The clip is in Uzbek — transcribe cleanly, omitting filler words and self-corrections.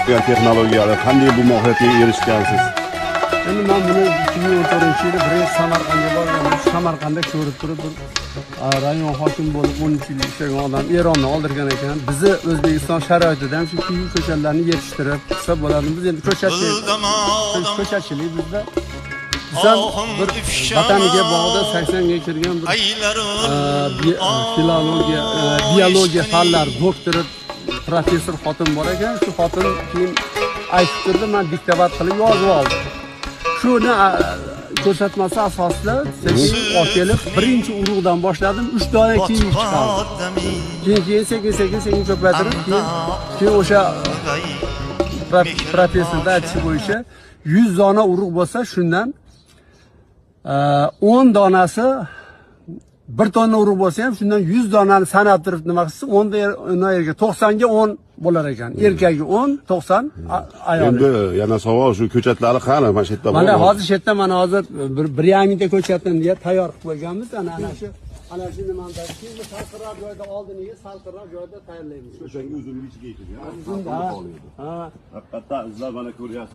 Texnologiyada qanday bu mohiyatga erishgansiz? Endi man buni 2014-yili birinchi Samarqandga borganman. Samarqandda ko'rib turib, bir rayon hokimi bo'lib 13 yil ishlagan odam Erondan oldirgan ekan. Bizni O'zbekiston sharoitida ham shu kivi ko'chatlarini yetishtirib qilsa bo'ladi. Biz endi ko'chatchilik bizda. Biz ham bir vataniga bog'da 80 ga kirgan bir filologiya, biologiya fanlar doktori, professor xotin bor ekan. Shu xotin keyin aytib turdi, man diktovat qilib yozib oldim. Shuni ko'rsatmasi asosida sekin olib kelib, birinchi urug'dan boshladim, 3 dona kivi chiqardim. Keyin sekin sekin sekin ko'paytirib, keyin o'sha professorda aytishi bo'yicha 100 dona urug' bo'lsa, shundan 10 donasi, 1 tonna urug' bo'lsa ham, shundan 100 donani sanab turib nima qilsa, 10 ta yerga 90 ga 10 bo'lar ekan. Erkagi 10, 90 ayoli. Endi yana savol, shu ko'chatlari qani mana shu yerda Mana bormi? hozir shu yerda, mana hozir bir yarimta ko'chatdan deya tayyor qilib qo'yganmiz. Ana shu nimani keyin bu salqinroq joyda, oldiniga salqinroq joyda tayyorlaymiz. O'shanga uzumni ichiga ekilgan. Ha. Haqiqatdan izlar, mana ko'ryapsiz.